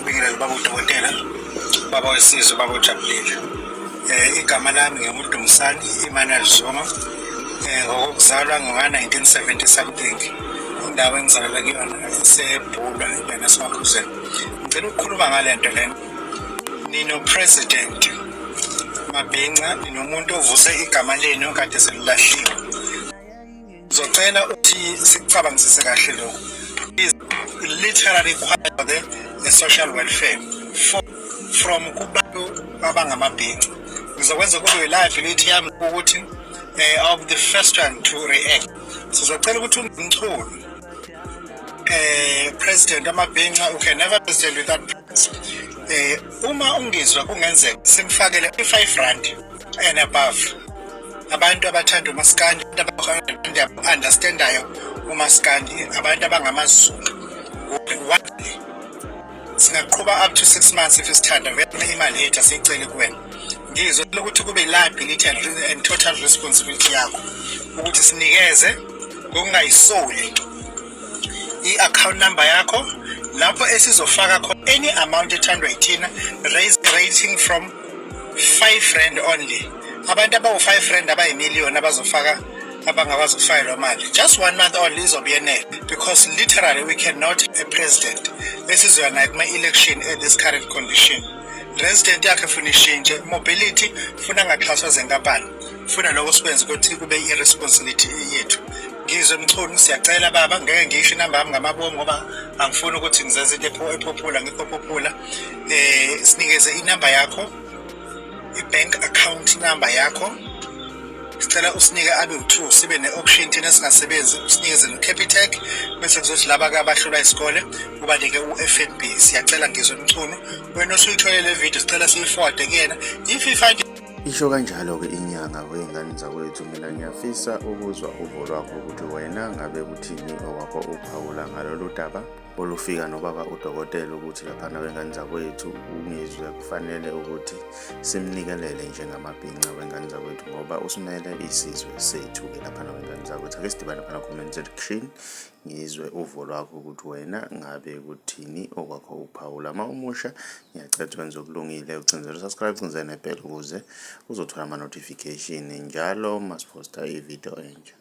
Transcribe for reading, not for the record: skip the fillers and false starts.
ubingelela baba udokotela baba wesizwe baba ujabulile. Igama lami nginguDumsani Emmanuel Zuma. Ngokuzalwa ngo-1970 something. Indawo engizalelwe kuyona iseBhula eNaseMakhuzeni. Ngicela ukukhuluma ngale nto lena. Nino-president Mabhinca, ninomuntu ovuse igama lenu kade selilahliwe. Ngizocela ukuthi sikucabangisise kahle lokho. Is literally required the social welfare from kubantu abangamabhinca. Ngizokwenza kube live lithi yami ukuthi I'll be the first one to react. Sizocela ukuthi umchunu president amabhinca you can never president without uma ungizwa kungenzeka simfakele R5 and above. Abantu abathanda umaskandi, abantu understandayo umaskandi, abantu abangamazulu. Singaqhuba up to 6 months if isithanda vele imali yethu asiyiceli kuwena. Ngizwe ukuthi kube liability and total responsibility yakho ukuthi sinikeze ngokungayisoli i-account number yakho lapho esizofaka khona any amount ethandwa yithina, rating from R5 only. Abantu abawu-R5 abayimiliyoni abazofaka abangakwazi ukufaka lo mali just 1 month only izobe yenele, because literally we cannot a president esizoya kuma-election at this current condition. Resident yakhe funa ishintshe, mobility funa ngaxhaswa zenkampani, funa lokho sikwenza ukuthi kube irresponsibility yethu. Ngizwe mchunu siyacela baba, ngeke ngisho inamba yami ngamabomu ngoba angifuni ukuthi ngizenze into epophula ngikho pophula. Sinikeze inamba yakho, i-bank account number yakho. Sicela usinike abe u2 sibe ne-option thina singasebenzi, usinikeze no-Capitec bese kuzothi laba abahlula isikole kubanike u-FNB. Siyacela ngizwe mchunu wena osuyithole le video sicela siyiforward kuyena if you find isho kanjalo-ke inyanga wey'ngane zakwethu. Mina ngiyafisa ukuzwa uvo lwakho ukuthi wena ngabe kuthini okwakho uphawula ngalolu daba olufika nobaba udokotela ukuthi laphana wengane zakwethu ungizwe kufanele ukuthi simnikelele njengamabhinca wengane zakwethu ngoba usimele isizwe sethu-ke laphana wengane zakwethu. Ake sidibane laphana comment section ngizwe uvo lwakho ukuthi wena ngabe kuthini okwakho uphawula. Uma umusha ngiyacela ukuthi wenze okulungile ucindezele subscribe, ucindezele nebell ukuze uzothola ama-notification njalo masiphosta ivideo entsha.